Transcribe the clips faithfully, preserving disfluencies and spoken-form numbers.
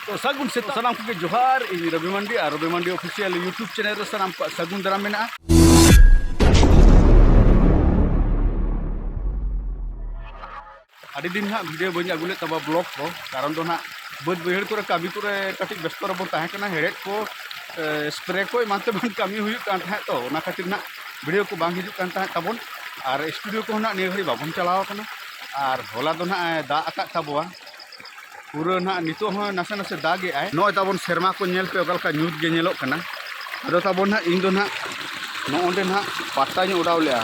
ᱛᱚ, ᱥᱟᱹᱜᱩᱱ ᱥᱮᱛᱟᱜ ᱥᱟᱱᱟᱢ ᱠᱚᱜᱮ ᱡᱚᱦᱟᱨ᱾ ᱤᱧ ᱨᱚᱵᱤ ᱢᱟᱱᱰᱤ ᱟᱨ ᱨᱚᱵᱤ ᱢᱟᱱᱰᱤ ᱚᱯᱷᱤᱥᱤᱭᱟᱞ YouTube ᱪᱮᱱᱮᱞ ᱨᱮ ᱥᱟᱱᱟᱢ ᱠᱚᱣᱟᱜ ᱥᱟᱹᱜᱩᱱ ᱫᱟᱨᱟᱢ ᱢᱮᱱᱟᱜᱼᱟ᱾ ᱟᱹᱰᱤ ᱫᱤᱱ ᱦᱟᱸᱜ ᱵᱷᱤᱰᱤᱭᱳ ᱵᱟᱹᱧ ᱟᱹᱜᱩ ᱞᱮᱫ ᱛᱟᱵᱚᱱᱟ, ᱵᱞᱚᱜ ᱠᱚ, ᱠᱟᱨᱚᱱ ᱫᱚ ᱦᱟᱸᱜ ᱵᱟᱹᱫᱽ ᱵᱟᱹᱭᱦᱟᱹᱲ ᱠᱚᱨᱮ ᱠᱟᱹᱢᱤ ᱠᱚᱨᱮ ᱠᱟᱹᱴᱤᱡ ᱵᱮᱥᱛᱚ ᱨᱮᱵᱚᱱ ᱛᱟᱦᱮᱸ ᱠᱟᱱᱟ᱾ ᱦᱮᱲᱦᱮᱫ ᱠᱚ, ᱮ, ᱥᱯᱨᱮ ᱠᱚ ᱮᱢᱟᱱ ᱛᱮᱢᱟᱱ ᱠᱟᱹᱢᱤ ᱦᱩᱭᱩᱜ ᱠᱟᱱ ᱛᱟᱦᱮᱸᱫ, ᱛᱚ ᱚᱱᱟ ᱠᱷᱟᱹᱛᱤᱨ ᱦᱟᱸᱜ ᱵᱷᱤᱰᱤᱭᱳ ᱠᱚ ᱵᱟᱝ ᱦᱤᱡᱩᱜ ᱠᱟᱱ ᱛᱟᱦᱮᱸᱫ ᱛᱟᱵᱚᱱ᱾ ᱟᱨ ᱥᱴᱩᱰᱤᱭᱳ ᱠᱚᱦᱚᱸ ᱦᱟᱸᱜ ᱱᱤᱭᱟᱹ ᱜᱷᱟᱹᱲᱤᱡ ᱵᱟᱵᱚᱱ ᱪᱟᱞᱟᱣ ᱠᱟᱱᱟ᱾ ᱟᱨ ᱦᱚᱞᱟ ᱫᱚ ᱦᱟᱸᱜ ᱮ ᱫᱟᱜ ᱟᱠᱟᱫ ᱛᱟᱵᱚᱣᱟ, ᱯᱩᱨᱟᱹ ᱱᱟᱦᱟᱜ ᱱᱤᱛᱚᱜ ᱦᱚᱸ ᱱᱟᱥᱮ ᱱᱟᱥᱮ ᱫᱟᱜᱮᱜᱼᱟᱭ᱾ ᱱᱚᱜᱼᱚᱭ ᱛᱟᱵᱚᱱ ᱥᱮᱨᱢᱟ ᱠᱚ ᱧᱮᱞ ᱯᱮ ᱚᱠᱟ ᱞᱮᱠᱟ ᱧᱩᱛ ᱜᱮ ᱧᱮᱞᱚᱜ ᱠᱟᱱᱟ᱾ ᱟᱫᱚ ᱛᱟᱵᱚᱱ ᱱᱟᱦᱟᱜ ᱤᱧ ᱫᱚ ᱱᱟᱦᱟᱜ ᱱᱚᱜᱼᱚ ᱱᱚᱰᱮ ᱱᱟᱦᱟᱜ ᱯᱟᱴᱟᱧ ᱚᱰᱟᱣ ᱞᱮᱜᱼᱟ᱾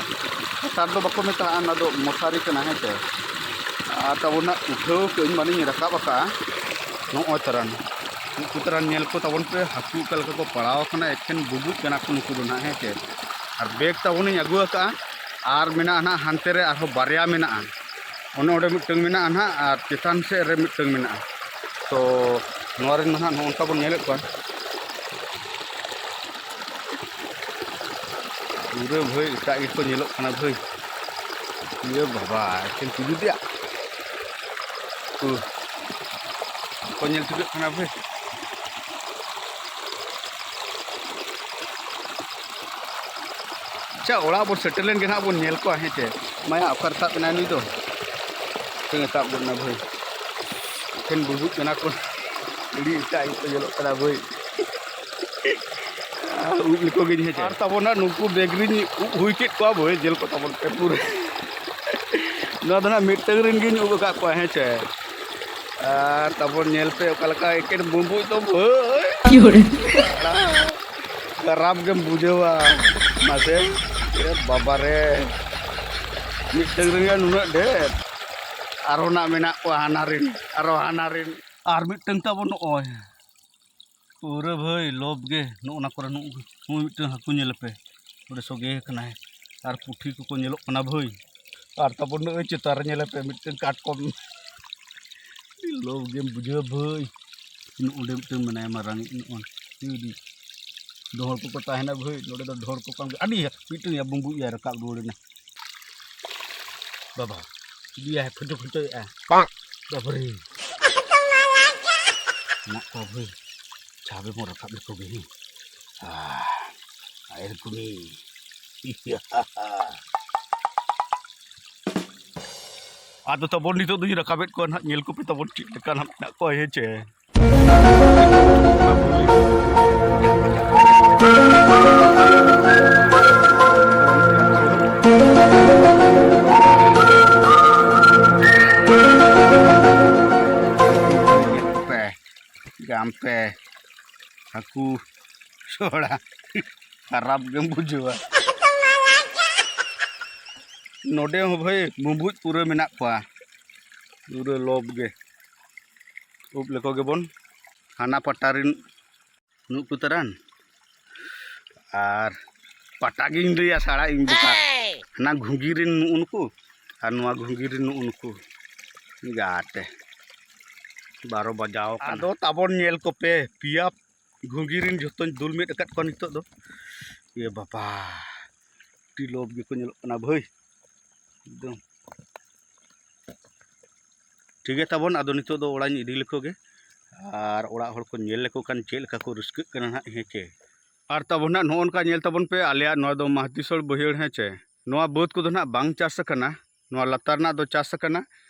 ᱯᱟᱴᱟ ᱫᱚ ᱵᱟᱠᱚ ᱢᱮᱛᱟᱜᱼᱟ, ᱚᱱᱟ ᱫᱚ ᱢᱚᱥᱟᱨᱤ ᱠᱟᱱᱟ, ᱦᱮᱸ ᱥᱮ᱾ ᱟᱨ ᱛᱟᱵᱚᱱ ᱱᱟᱦᱟᱜ ᱩᱴᱷᱟᱹᱣ ᱠᱟᱹᱧ ᱢᱟᱱᱮᱧ ᱨᱟᱠᱟᱵ ᱟᱠᱟᱜᱼᱟ᱾ ᱱᱚᱜᱼᱚᱭ ᱛᱟᱨᱟᱱ, ᱩᱱᱠᱩ ᱛᱟᱨᱟᱱ ᱧᱮᱞ ᱠᱚ ᱛᱟᱵᱚᱱ ᱯᱮ, ᱦᱟᱹᱠᱩ ᱚᱠᱟ ᱞᱮᱠᱟ ᱠᱚ ᱯᱟᱲᱟᱣ ᱟᱠᱟᱱᱟ, ᱮᱠᱷᱮᱱ ᱵᱩᱵᱩᱡ ᱠᱟᱱᱟ ᱠᱚ ᱱᱩᱠᱩ ᱫᱚ ᱱᱟᱦᱟᱜ, ᱦᱮᱸ ᱥᱮ᱾ ᱟᱨ ᱵᱮᱜᱽ ᱛᱟᱵᱚᱱᱤᱧ ᱟᱹᱜᱩ ᱟᱠᱟᱜᱼᱟ, ᱟᱨ ᱢᱮᱱᱟᱜᱼᱟ ᱱᱟᱦᱟᱜ ᱦᱟᱱᱛᱮ ᱨᱮ ᱟᱨᱦᱚᱸ ᱵᱟᱨᱭᱟ ᱢᱮᱱᱟᱜᱼᱟ᱾ ᱚᱱᱮ ᱚᱸᱰᱮ ᱢᱤᱫᱴᱟᱝ ᱢᱮᱱᱟᱜᱼᱟ ᱱᱟᱦᱟᱜ, ᱟᱨ ᱪᱮᱛᱟᱱ ᱥᱮᱫ ᱨᱮ ᱢᱤᱫᱴᱟᱝ ᱢᱮᱱᱟᱜᱼᱟ᱾ ᱛᱚ ᱱᱚᱣᱟ ᱨᱮᱱ ᱱᱟᱦᱟᱜ ᱱᱚᱜᱼᱚ ᱱᱚᱝᱠᱟ ᱵᱚᱱ ᱧᱮᱞᱮᱫ ᱠᱚᱣᱟ, ᱯᱩᱨᱟᱹ ᱵᱷᱟᱹᱭ ᱮᱴᱟᱜ ᱜᱮᱠᱚ ᱧᱮᱞᱚᱜ ᱠᱟᱱᱟ ᱵᱷᱟᱹᱭ᱾ ᱤᱭᱟᱹ ᱵᱟᱵᱟ, ᱮᱠᱮᱱ ᱛᱤᱡᱩ ᱛᱮᱭᱟᱜ ᱠᱚ, ᱠᱚ ᱧᱮᱞ ᱴᱷᱤᱠᱟᱹᱜ ᱠᱟᱱᱟ ᱵᱷᱟᱹᱭ᱾ ᱟᱪᱪᱷᱟ, ᱚᱲᱟᱜ ᱵᱚᱱ ᱥᱮᱴᱮᱨ ᱞᱮᱱ ᱜᱮ ᱱᱟᱦᱟᱜ ᱵᱚᱱ ᱧᱮᱞ ᱠᱚᱣᱟ, ᱦᱮᱸ ᱪᱮ? ᱢᱟᱭᱟ, ᱚᱠᱟᱨᱮ ᱥᱟᱵ ᱮᱱᱟᱭ ᱱᱩᱭ ᱫᱚ? ᱴᱷᱮᱱ ᱮ ᱥᱟᱵ ᱜᱚᱫ ᱮᱱᱟ ᱵᱷᱟᱹᱭ᱾ ᱴᱷᱮᱱ ᱵᱩᱵᱩᱡ ᱠᱟᱱᱟ ᱠᱚ᱾ ᱟᱹᱰᱤ ᱮᱴᱟᱜ ᱜᱮᱠᱚ ᱧᱮᱞᱚᱜ ᱠᱟᱱᱟ ᱵᱷᱟᱹᱭ᱾ ᱩᱵ ᱞᱮᱠᱚ ᱜᱤᱧ, ᱦᱮᱸ ᱪᱮ? ᱟᱨ ᱛᱟᱵᱚᱱ ᱱᱟᱜ ᱱᱩᱠᱩ ᱵᱮᱜᱽ ᱨᱤᱧ ᱩᱵ ᱦᱩᱭ ᱠᱮᱫ ᱠᱚᱣᱟ ᱵᱷᱟᱹᱭ, ᱧᱮᱞ ᱠᱚ ᱛᱟᱵᱚᱱ ᱯᱮ ᱯᱩᱨᱟᱹ᱾ ᱱᱚᱣᱟ ᱫᱚ ᱱᱟᱜ ᱢᱤᱫᱴᱟᱝ ᱨᱮᱱ ᱜᱤᱧ ᱩᱵ ᱟᱠᱟᱫ ᱠᱚᱣᱟ, ᱦᱮᱸ ᱪᱮ? ᱟᱨ ᱛᱟᱵᱚᱱ ᱧᱮᱞ ᱯᱮ ᱚᱠᱟ ᱞᱮᱠᱟ ᱮᱠᱮᱱ ᱵᱩᱵᱩᱡ ᱫᱚ ᱵᱷᱟᱹᱭ᱾ ᱠᱷᱟᱨᱟᱯ ᱜᱮᱢ ᱵᱩᱡᱷᱟᱹᱣᱟ᱾ ᱢᱟᱥᱮ, ᱮ ᱵᱟᱵᱟ ᱨᱮ, ᱢᱤᱫᱴᱟᱝ ᱨᱮᱜᱮ ᱱᱩᱱᱟᱹᱜ ᱰᱷᱮᱨ᱾ ᱟᱨᱦᱚᱸ ᱱᱟᱜ ᱢᱮᱱᱟᱜ ᱠᱚᱣᱟ ᱦᱟᱱᱟ ᱨᱮᱱ, ᱟᱨᱦᱚᱸ ᱦᱟᱱᱟ ᱨᱮᱱ᱾ ᱟᱨ ᱢᱤᱫᱴᱟᱝ ᱛᱟᱵᱚᱱ ᱱᱚᱜᱼᱚᱭ᱾ ᱯᱩᱨᱟᱹ ᱵᱷᱟᱹᱭ ᱞᱚᱵ ᱜᱮ ᱱᱚᱜᱼᱚ ᱱᱟ ᱠᱚᱨᱮ ᱱᱩᱜ-, ᱱᱩᱜᱼᱩᱭ ᱢᱤᱫᱴᱟᱝ ᱦᱟᱹᱠᱩ ᱧᱮᱞ ᱯᱮ᱾ ᱚᱸᱰᱮ ᱥᱚᱜᱮ ᱟᱠᱟᱱᱟᱭ᱾ ᱟᱨ ᱯᱩᱴᱷᱤ ᱠᱚᱠᱚ ᱧᱮᱞᱚᱜ ᱠᱟᱱᱟ ᱵᱷᱟᱹᱭ᱾ ᱟᱨ ᱛᱟᱵᱚᱱ ᱱᱩᱜᱼᱩᱭ ᱪᱮᱛᱟᱱ ᱨᱮ ᱧᱮᱞ ᱯᱮ ᱢᱤᱫᱴᱟᱝ ᱠᱟᱴᱠᱚᱢ᱾ ᱞᱚᱵ ᱜᱮᱢ ᱵᱩᱡᱷᱟᱹᱣᱟ ᱵᱷᱟᱹᱭ᱾ ᱱᱚᱜᱼᱚ ᱱᱚᱰᱮ ᱢᱤᱫᱴᱟᱝ ᱢᱮᱱᱟᱭᱟ ᱢᱟᱨᱟᱝ ᱤᱡ, ᱱᱚᱜᱼᱚᱭ᱾ ᱰᱷᱚᱸᱲ ᱠᱚᱠᱚ ᱛᱟᱦᱮᱱᱟ ᱵᱷᱟᱹᱭ, ᱱᱚᱰᱮ ᱫᱚ ᱰᱷᱚᱸᱲ ᱠᱚ ᱠᱟᱱ ᱜᱮ᱾ ᱟᱹᱰᱤ ᱢᱤᱫᱴᱟᱝ ᱭᱟ ᱵᱩᱢᱵᱩᱡ ᱭᱟ ᱨᱟᱠᱟᱵ ᱨᱩᱣᱟᱹᱲ ᱮᱱᱟ᱾ ᱵᱟᱵᱟ, ᱤᱫᱤᱭᱟᱭ ᱠᱷᱚᱪᱚ ᱠᱷᱚᱪᱚᱭᱮᱫᱼᱟ᱾ ᱵᱟᱵᱨᱮ᱾ ᱢᱮᱱᱟᱜ ᱠᱚᱣᱟ ᱵᱷᱟᱹᱭ᱾ ᱪᱷᱟᱵᱮ ᱵᱚᱱ ᱨᱟᱠᱟᱵ ᱞᱮᱠᱚ ᱜᱮ᱾ ᱦᱮᱸ᱾ ᱟᱭ ᱨᱩᱠᱩᱢᱤ᱾ ᱟᱫᱚ ᱛᱟᱵᱚᱱ ᱱᱤᱛᱚᱜ ᱫᱚᱧ ᱨᱟᱠᱟᱵᱮᱫ ᱠᱚᱣᱟ ᱱᱟᱦᱟᱜ, ᱧᱮᱞ ᱠᱚᱯᱮ ᱛᱟᱵᱚᱱ ᱪᱮᱫ ᱞᱮᱠᱟ ᱱᱟᱦᱟᱜ ᱢᱮᱱᱟᱜ ᱠᱚᱣᱟ, ᱦᱮᱸ ᱪᱮ? ᱯᱮ, ᱡᱟᱢ ᱯᱮ, ᱦᱟᱹᱠᱩ ᱥᱚᱲᱟ, ᱠᱷᱟᱨᱟᱯ ᱜᱮᱢ ᱵᱩᱡᱷᱟᱹᱣᱟ᱾ ᱱᱚᱰᱮ ᱦᱚᱸ ᱵᱷᱟᱹᱭ ᱵᱩᱸᱵᱩᱡ ᱯᱩᱨᱟᱹ ᱢᱮᱱᱟᱜ ᱠᱚᱣᱟ, ᱯᱩᱨᱟᱹ ᱞᱚᱵ ᱜᱮ᱾ ᱩᱵ ᱞᱮᱠᱚ ᱜᱮᱵᱚᱱ ᱦᱟᱱᱟ ᱯᱟᱴᱟ ᱨᱮᱱ ᱱᱩᱠᱩ ᱛᱟᱨᱟᱱ, ᱟᱨ ᱯᱟᱴᱟ ᱜᱤᱧ ᱞᱟᱹᱭᱟ ᱥᱟᱲᱟ ᱤᱧ ᱵᱚᱠᱟ᱾ ᱦᱟᱱᱟ ᱜᱷᱩᱸᱜᱤ ᱨᱮᱱ ᱱᱩᱜᱼᱩ ᱱᱩᱠᱩ ᱟᱨ ᱱᱚᱣᱟ ᱜᱷᱩᱸᱜᱤ ᱨᱮᱱ ᱱᱩᱜᱼᱩ ᱱᱩᱠᱩ᱾ ᱡᱟᱛᱮ ᱵᱟᱨᱚ ᱵᱟᱡᱟᱣ ᱟᱠᱟᱱᱟ᱾ ᱟᱫᱚ ᱛᱟᱵᱚᱱ ᱧᱮᱞ ᱠᱚᱯᱮ, ᱯᱮᱭᱟ ᱜᱷᱩᱸᱜᱤ ᱨᱮᱱ ᱡᱷᱚᱛᱚᱧ ᱫᱩᱞ ᱢᱤᱫ ᱟᱠᱟᱫ ᱠᱚᱣᱟ ᱱᱤᱛᱚᱜ ᱫᱚ᱾ ᱮ ᱵᱟᱵᱟ, ᱟᱹᱰᱤ ᱞᱚᱵ ᱜᱮᱠᱚ ᱧᱮᱞᱚᱜ ᱠᱟᱱᱟ ᱵᱷᱟᱹᱭ, ᱮᱠᱫᱚᱢ᱾ ᱴᱷᱤᱠ ᱜᱮᱭᱟ ᱛᱟᱵᱚᱱ, ᱟᱫᱚ ᱱᱤᱛᱚᱜ ᱫᱚ ᱚᱲᱟᱜ ᱤᱧ ᱤᱫᱤ ᱞᱮᱠᱚ ᱜᱮ, ᱟᱨ ᱚᱲᱟᱜ ᱦᱚᱲ ᱠᱚ ᱧᱮᱞ ᱞᱮᱠᱚ ᱠᱷᱟᱱ ᱪᱮᱫ ᱞᱮᱠᱟ ᱠᱚ ᱨᱟᱹᱥᱠᱟᱹᱜ ᱠᱟᱱᱟ ᱱᱟᱦᱟᱜ, ᱦᱮᱸ ᱪᱮ᱾ ᱟᱨ ᱛᱟᱵᱚᱱ ᱱᱟᱦᱟᱜ ᱱᱚᱜᱼᱚ ᱱᱚᱝᱠᱟ ᱧᱮᱞ ᱛᱟᱵᱚᱱ ᱯᱮ, ᱟᱞᱮᱭᱟᱜ ᱱᱚᱣᱟ ᱫᱚ ᱢᱟᱦᱛᱤᱥᱚᱲ ᱵᱟᱹᱭᱦᱟᱹᱲ, ᱦᱮᱸ ᱪᱮ᱾ ᱱᱚᱣᱟ ᱵᱟᱹᱫᱽ ᱠᱚᱫᱚ ᱱᱟᱦᱟᱜ ᱵᱟᱝ ᱪᱟᱥ ᱟᱠᱟᱱᱟ, ᱱᱚᱣᱟ ᱞᱟᱛᱟᱨ ᱨᱮᱱᱟᱜ ᱫᱚ ᱪᱟᱥ ᱟᱠᱟᱱᱟ,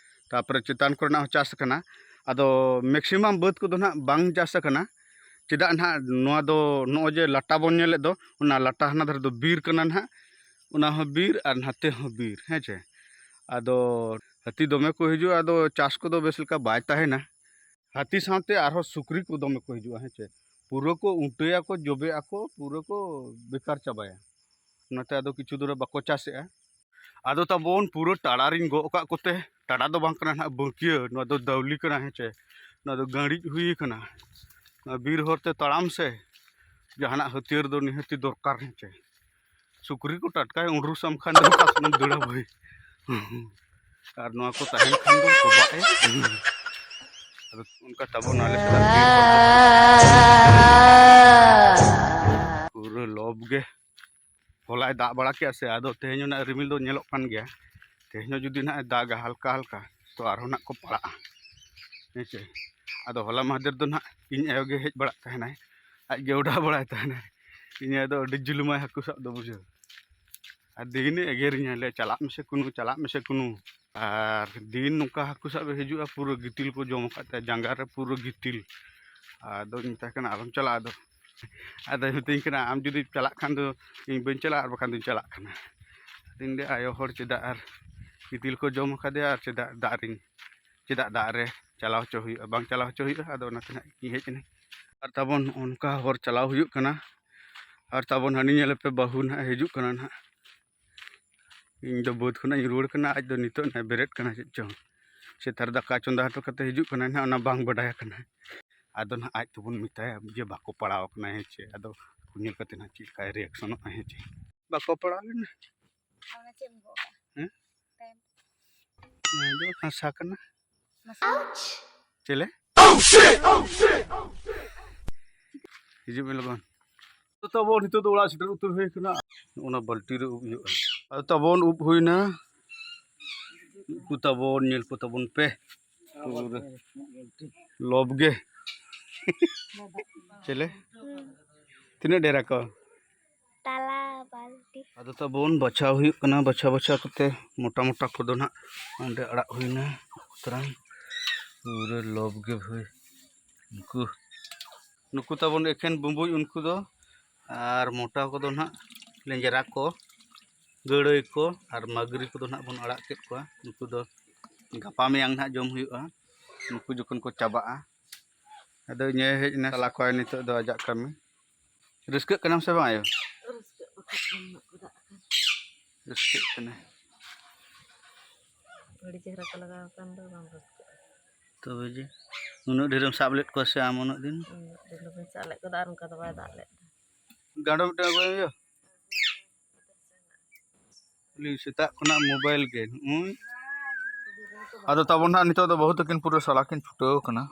ᱛᱟᱨᱯᱚᱨᱮ ᱪᱮᱛᱟᱱ ᱠᱚᱨᱮᱱᱟᱜ ᱦᱚᱸ ᱪᱟᱥ ᱟᱠᱟᱱᱟ᱾ ᱟᱫᱚ ᱢᱮᱠᱥᱤᱢᱟᱢ ᱵᱟᱹᱫᱽ ᱠᱚᱫᱚ ᱱᱟᱦᱟᱜ ᱵᱟᱝ ᱪᱟᱥ ᱟᱠᱟᱱᱟ᱾ ᱪᱮᱫᱟᱜ ᱱᱟᱦᱟᱜ ᱱᱚᱣᱟ ᱫᱚ ᱱᱚᱜᱼᱚᱭ ᱡᱮ ᱞᱟᱴᱟ ᱵᱚᱱ ᱧᱮᱞᱮᱫ ᱫᱚ, ᱚᱱᱟ ᱞᱟᱴᱟ ᱦᱟᱱᱟ ᱫᱷᱟᱨᱮ ᱫᱚ ᱵᱤᱨ ᱠᱟᱱᱟ ᱱᱟᱦᱟᱜ, ᱚᱱᱟ ᱦᱚᱸ ᱵᱤᱨ ᱟᱨ ᱱᱟᱛᱮ ᱦᱚᱸ ᱵᱤᱨ, ᱦᱮᱸ ᱪᱮ᱾ ᱟᱫᱚ ᱦᱟᱹᱛᱤ ᱫᱚᱢᱮ ᱠᱚ ᱦᱤᱡᱩᱜᱼᱟ, ᱟᱫᱚ ᱪᱟᱥ ᱠᱚᱫᱚ ᱵᱮᱥ ᱞᱮᱠᱟ ᱵᱟᱭ ᱛᱟᱦᱮᱱᱟ᱾ ᱦᱟᱹᱛᱤ ᱥᱟᱶᱛᱮ ᱟᱨᱦᱚᱸ ᱥᱩᱠᱨᱤ ᱠᱚ ᱫᱚᱢᱮ ᱠᱚ ᱦᱤᱡᱩᱜᱼᱟ, ᱦᱮᱸ ᱪᱮ᱾ ᱯᱩᱨᱟᱹ ᱠᱚ ᱩᱴᱟᱹᱭᱟᱠᱚ, ᱡᱚᱵᱮᱜ ᱟᱠᱚ, ᱯᱩᱨᱟᱹ ᱠᱚ ᱵᱮᱠᱟᱨ ᱪᱟᱵᱟᱭᱟ᱾ ᱚᱱᱟᱛᱮ ᱟᱫᱚ ᱠᱤᱪᱷᱩ ᱫᱚ ᱵᱟᱠᱚ ᱪᱟᱥᱮᱜᱼᱟ᱾ ᱟᱫᱚ ᱛᱟᱵᱚᱱ ᱯᱩᱨᱟᱹ ᱴᱟᱲᱟᱨᱤᱧ ᱜᱚᱜ ᱟᱠᱟᱫ ᱠᱚᱛᱮ, ᱴᱟᱲᱟ ᱫᱚ ᱵᱟᱝ ᱠᱟᱱᱟ ᱱᱟᱦᱟᱜ, ᱵᱟᱹᱠᱤᱭᱟᱹ, ᱱᱚᱣᱟ ᱫᱚ ᱫᱟᱣᱞᱤ ᱠᱟᱱᱟ, ᱦᱮᱸ ᱪᱮ᱾ ᱱᱚᱣᱟ ᱫᱚ ᱜᱟᱹᱲᱤᱡ ᱦᱩᱭ ᱠᱟᱱᱟ᱾ ᱱᱚᱣᱟ ᱵᱤᱨ ᱦᱚᱨᱛᱮ ᱛᱟᱲᱟᱢ ᱥᱮ ᱡᱟᱦᱟᱱᱟᱜ ᱦᱟᱹᱛᱭᱟᱹᱨ ᱫᱚ ᱱᱤᱦᱟᱹᱛᱤ ᱫᱚᱨᱠᱟᱨ, ᱦᱮᱸ ᱪᱮ᱾ ᱥᱩᱠᱨᱤ ᱠᱚ ᱴᱟᱴᱠᱟᱭ ᱩᱸᱰᱨᱩᱥ ᱟᱢ ᱠᱷᱟᱱ ᱫᱚ ᱚᱠᱟ ᱥᱮᱱᱮᱢ ᱫᱟᱹᱲᱟ ᱵᱷᱟᱹᱭ? ᱟᱨ ᱱᱚᱣᱟ ᱠᱚ ᱛᱟᱦᱮᱱ ᱠᱷᱟᱱ ᱫᱚ ᱠᱚᱵᱟᱜ ᱮ᱾ ᱟᱫᱚ ᱚᱱᱠᱟ ᱛᱟᱵᱚᱱ ᱟᱞᱮ ᱥᱮᱫᱟᱜ ᱵᱤᱨ ᱠᱚ ᱯᱩᱨᱟᱹ ᱞᱚᱵ ᱜᱮ᱾ ᱦᱚᱞᱟᱭ ᱫᱟᱜ ᱵᱟᱲᱟ ᱠᱮᱜᱼᱟ ᱥᱮ, ᱟᱫᱚ ᱛᱮᱦᱮᱧ ᱦᱚᱸ ᱱᱟᱜ ᱨᱤᱢᱤᱞ ᱫᱚ ᱧᱮᱞᱚᱜ ᱠᱟᱱ ᱜᱮᱭᱟ᱾ ᱛᱮᱦᱮᱧ ᱦᱚᱸ ᱡᱩᱫᱤ ᱱᱟᱜ ᱮ ᱫᱟᱜᱟ ᱦᱟᱞᱠᱟ ᱦᱟᱞᱠᱟ, ᱛᱚ ᱟᱨᱦᱚᱸ ᱱᱟᱜ ᱠᱚ ᱯᱟᱲᱟᱜᱼᱟ, ᱦᱮᱸ ᱪᱮ᱾ ᱟᱫᱚ ᱦᱚᱞᱟ ᱢᱟᱦᱫᱮᱨ ᱫᱚ ᱱᱟᱦᱟᱜ ᱤᱧ ᱟᱭᱳ ᱜᱮ ᱦᱮᱡ ᱵᱟᱲᱟᱜ ᱛᱟᱦᱮᱱᱟᱭ, ᱟᱡ ᱜᱮ ᱚᱰᱟᱣ ᱵᱟᱲᱟᱭ ᱛᱟᱦᱮᱱᱟᱭ᱾ ᱤᱧ ᱟᱭᱳ ᱫᱚ ᱟᱹᱰᱤ ᱡᱩᱞᱩᱢᱟᱭ ᱦᱟᱹᱠᱩ ᱥᱟᱵ ᱫᱚ ᱵᱩᱡᱷᱟᱹᱣ᱾ ᱟᱨ ᱫᱤᱱᱮ ᱮᱜᱮᱨᱤᱧᱟ, ᱞᱟᱹᱭᱟ, "ᱪᱟᱞᱟᱜ ᱢᱮᱥᱮ ᱠᱩᱱᱩ, ᱪᱟᱞᱟᱜ ᱢᱮᱥᱮ ᱠᱩᱱᱩ᱾" ᱟᱨ ᱫᱤᱱ ᱱᱚᱝᱠᱟ ᱦᱟᱹᱠᱩ ᱥᱟᱵ ᱮ ᱦᱤᱡᱩᱜᱼᱟ, ᱯᱩᱨᱟᱹ ᱜᱤᱛᱤᱞ ᱠᱚ ᱡᱚᱢ ᱟᱠᱟᱫ ᱛᱟᱭᱟ, ᱡᱟᱸᱜᱟ ᱨᱮ ᱯᱩᱨᱟᱹ ᱜᱤᱛᱤᱞ᱾ ᱟᱫᱚᱧ ᱢᱮᱛᱟᱭ ᱠᱟᱱᱟ, "ᱟᱞᱚᱢ ᱪᱟᱞᱟᱜᱼᱟ ᱟᱫᱚ᱾" ᱟᱫᱚᱭ ᱢᱤᱛᱟᱹᱧ ᱠᱟᱱᱟ, "ᱟᱢ ᱡᱩᱫᱤ ᱪᱟᱞᱟᱜ ᱠᱷᱟᱱ ᱫᱚ ᱤᱧ ᱵᱟᱹᱧ ᱪᱟᱞᱟᱜᱼᱟ, ᱟᱨ ᱵᱟᱠᱷᱟᱱ ᱫᱚᱧ ᱪᱟᱞᱟᱜ ᱠᱟᱱᱟ᱾" ᱟᱫᱚᱧ ᱞᱟᱹᱭᱟ, "ᱟᱭᱳ ᱦᱚᱲ ᱪᱮᱫᱟᱜ ᱟᱨ ᱜᱤᱛᱤᱞ ᱠᱚ ᱡᱚᱢ ᱟᱠᱟᱫᱮᱭᱟ, ᱟᱨ ᱪᱮᱫᱟᱜ ᱫᱟᱜ ᱨᱤᱧ, ᱪᱮᱫᱟᱜ ᱫᱟᱜ ᱨᱮ ᱪᱟᱞᱟᱣ ᱦᱚᱪᱚ ᱦᱩᱭᱩᱜᱼᱟ, ᱵᱟᱝ ᱪᱟᱞᱟᱣ ᱦᱚᱪᱚ ᱦᱩᱭᱩᱜᱼᱟ?" ᱟᱫᱚ ᱚᱱᱟᱛᱮ ᱱᱟᱦᱟᱜ ᱤᱧ ᱦᱮᱡ ᱮᱱᱟ᱾ ᱟᱨ ᱛᱟᱵᱚᱱ ᱚᱱᱠᱟ ᱦᱚᱨ ᱪᱟᱞᱟᱣ ᱦᱩᱭᱩᱜ ᱠᱟᱱᱟ᱾ ᱟᱨ ᱛᱟᱵᱚᱱ ᱦᱟᱹᱱᱤ ᱧᱮᱞᱮ ᱯᱮ, ᱵᱟᱹᱦᱩ ᱱᱟᱦᱟᱜ ᱦᱤᱡᱩᱜ ᱠᱟᱱᱟ ᱱᱟᱦᱟᱜ᱾ ᱤᱧ ᱫᱚ ᱵᱟᱹᱫᱽ ᱠᱷᱚᱱᱟᱜ ᱤᱧ ᱨᱩᱣᱟᱹᱲ ᱠᱟᱱᱟ, ᱟᱡ ᱫᱚ ᱱᱤᱛᱚᱜ ᱱᱟᱦᱟᱜ ᱵᱮᱨᱮᱫ ᱠᱟᱱᱟ ᱪᱮᱫ ᱪᱚᱝ᱾ ᱥᱮᱛᱟᱜ ᱨᱮ ᱫᱟᱠᱟ ᱪᱚᱸᱫᱟ ᱦᱚᱴᱚ ᱠᱟᱛᱮ ᱦᱤᱡᱩᱜ ᱠᱟᱱᱟᱭ ᱱᱟᱦᱟᱜ, ᱚᱱᱟ ᱵᱟᱝ ᱵᱟᱰᱟᱭ ᱟᱠᱟᱱᱟ᱾ ᱟᱫᱚ ᱱᱟᱦᱟᱜ ᱟᱡ ᱛᱮᱵᱚᱱ ᱢᱮᱛᱟᱭᱟ ᱡᱮ ᱵᱟᱠᱚ ᱯᱟᱲᱟᱣ ᱟᱠᱟᱱᱟ, ᱦᱮᱸ ᱪᱮ? ᱟᱫᱚ ᱧᱮᱞ ᱠᱟᱛᱮ ᱱᱟᱦᱟᱜ ᱪᱮᱫ ᱞᱮᱠᱟᱭ ᱨᱤᱭᱟᱠᱥᱚᱱᱚᱜᱼᱟ, ᱦᱮᱸ ᱪᱮ? ᱵᱟᱠᱚ ᱯᱟᱲᱟᱣ ᱞᱮᱱᱟ᱾ ᱚᱱᱟ ᱪᱮᱫ ᱮᱢ ᱜᱚᱜ ᱠᱟᱜᱼᱟ? ᱦᱮᱸ? ᱯᱮᱱᱴ᱾ ᱱᱚᱣᱟ ᱫᱚ ᱦᱟᱥᱟ ᱠᱟᱱᱟ᱾ ᱢᱟᱥᱮ᱾ ᱪᱮᱞᱮ? ᱦᱤᱡᱩᱜ ᱢᱮ ᱞᱚᱜᱚᱱ᱾ ᱛᱟᱵᱚᱱ ᱱᱤᱛᱚᱜ ᱫᱚ ᱚᱲᱟᱜ ᱥᱮᱴᱮᱨ ᱩᱛᱟᱹᱨ ᱦᱩᱭ ᱠᱟᱱᱟ᱾ ᱚᱱᱟ ᱵᱟᱹᱞᱴᱤ ᱨᱮ ᱩᱵ ᱦᱩᱭᱩᱜᱼᱟ᱾ ᱟᱫᱚ ᱛᱟᱵᱚᱱ ᱩᱵ ᱦᱩᱭᱱᱟ᱾ ᱩᱵ ᱠᱚ ᱛᱟᱵᱚᱱ ᱧᱮᱞ ᱠᱚ ᱛᱟᱵᱚᱱ ᱯᱮ᱾ ᱯᱩᱨᱟᱹ ᱞᱚᱵ ᱜᱮ᱾ ᱪᱮᱞᱮ? ᱛᱤᱱᱟᱹᱜ ᱰᱷᱮᱨ ᱟᱠᱚ? ᱛᱟᱞᱟ ᱵᱟᱹᱞᱴᱤ᱾ ᱟᱫᱚ ᱛᱟᱵᱚᱱ ᱵᱟᱪᱷᱟᱣ ᱦᱩᱭᱩᱜ ᱠᱟᱱᱟ, ᱵᱟᱪᱷᱟᱣ ᱵᱟᱪᱷᱟᱣ ᱠᱟᱛᱮ ᱢᱚᱴᱟ ᱢᱚᱴᱟ ᱠᱚᱫᱚ ᱱᱟᱜ ᱚᱸᱰᱮ ᱟᱲᱟᱜ ᱦᱩᱭᱱᱟ᱾ ᱛᱚᱨᱟᱝ ᱯᱩᱨᱟᱹ ᱞᱚᱵ ᱜᱮ ᱵᱷᱟᱹᱭ᱾ ᱩᱱᱠᱩ, ᱱᱩᱠᱩ ᱛᱟᱵᱚᱱ ᱮᱠᱷᱮᱱ ᱵᱩᱸᱵᱩᱡ ᱩᱱᱠᱩ ᱫᱚ, ᱟᱨ ᱢᱚᱴᱟ ᱠᱚᱫᱚ ᱱᱟᱜ ᱞᱮᱸᱡᱽᱨᱟ ᱠᱚ, ᱜᱟᱹᱲᱟᱹᱭ ᱠᱚ ᱟᱨ ᱢᱟᱹᱜᱽᱨᱤ ᱠᱚᱫᱚ ᱱᱟᱜ ᱵᱚᱱ ᱟᱲᱟᱜ ᱠᱮᱫ ᱠᱚᱣᱟ᱾ ᱱᱩᱠᱩ ᱫᱚ ᱜᱟᱯᱟ ᱢᱮᱭᱟᱝ ᱱᱟᱜ ᱡᱚᱢ ᱦᱩᱭᱩᱜᱼᱟ, ᱱᱩᱠᱩ ᱡᱚᱠᱷᱚᱱ ᱠᱚ ᱪᱟᱵᱟᱜᱼᱟ᱾ ᱟᱫᱚ ᱤᱧ ᱟᱭᱳ ᱦᱮᱡ ᱮᱱᱟ, ᱪᱟᱞᱟᱣ ᱠᱚᱜᱼᱟᱭ ᱱᱤᱛᱚᱜ ᱫᱚ ᱟᱡᱟᱜ ᱠᱟᱹᱢᱤ᱾ ᱨᱟᱹᱥᱠᱟᱹᱜ ᱠᱟᱱᱟᱢ ᱥᱮ ᱵᱟᱝ ᱟᱭᱳ? ᱨᱟᱹᱥᱠᱟᱹᱜ ᱵᱟᱠᱷᱟᱡ ᱫᱚ ᱩᱱᱟᱹᱜ ᱠᱚ ᱫᱟᱜ ᱟᱠᱟᱱ᱾ ᱨᱟᱹᱥᱠᱟᱹᱜ ᱠᱟᱱᱟᱭ᱾ ᱟᱹᱰᱤ ᱪᱮᱦᱨᱟ ᱠᱚ ᱞᱟᱜᱟᱣ ᱟᱠᱟᱱ ᱫᱚ, ᱵᱟᱢ ᱨᱟᱹᱥᱠᱟᱹᱜᱼᱟ? ᱛᱚᱵᱮ ᱡᱮ ᱩᱱᱟᱹᱜ ᱰᱷᱮᱨᱮᱢ ᱥᱟᱵ ᱞᱮᱫ ᱠᱚᱣᱟ ᱥᱮ ᱟᱢ ᱩᱱᱟᱹᱜ ᱫᱤᱱ? ᱩᱱᱟᱹᱜ ᱰᱷᱮᱨ ᱫᱚ ᱵᱟᱹᱧ ᱥᱟᱵ ᱞᱮᱫ ᱠᱚᱣᱟ, ᱟᱨ ᱚᱱᱠᱟ ᱫᱚ ᱵᱟᱭ ᱫᱟᱜ ᱞᱮᱫ᱾ ᱜᱟᱸᱰᱚ ᱢᱤᱫᱴᱟᱝ ᱟᱹᱜᱩᱭ ᱢᱮ ᱭᱳ᱾ ᱠᱷᱟᱹᱞᱤ ᱥᱮᱛᱟᱜ ᱠᱷᱚᱱᱟᱜ ᱢᱳᱵᱟᱭᱤᱞ ᱜᱮ᱾ ᱦᱩᱸ᱾ ᱟᱫᱚ ᱛᱟᱵᱚᱱ ᱦᱟᱸᱜ ᱱᱤᱛᱚᱜ ᱫᱚ ᱵᱟᱹᱦᱩ ᱛᱟᱹᱠᱤᱱ ᱯᱩᱨᱟᱹ ᱥᱟᱞᱟ ᱠᱤᱱ ᱪᱷᱩᱴᱟᱹᱣ ᱠᱟᱱᱟ᱾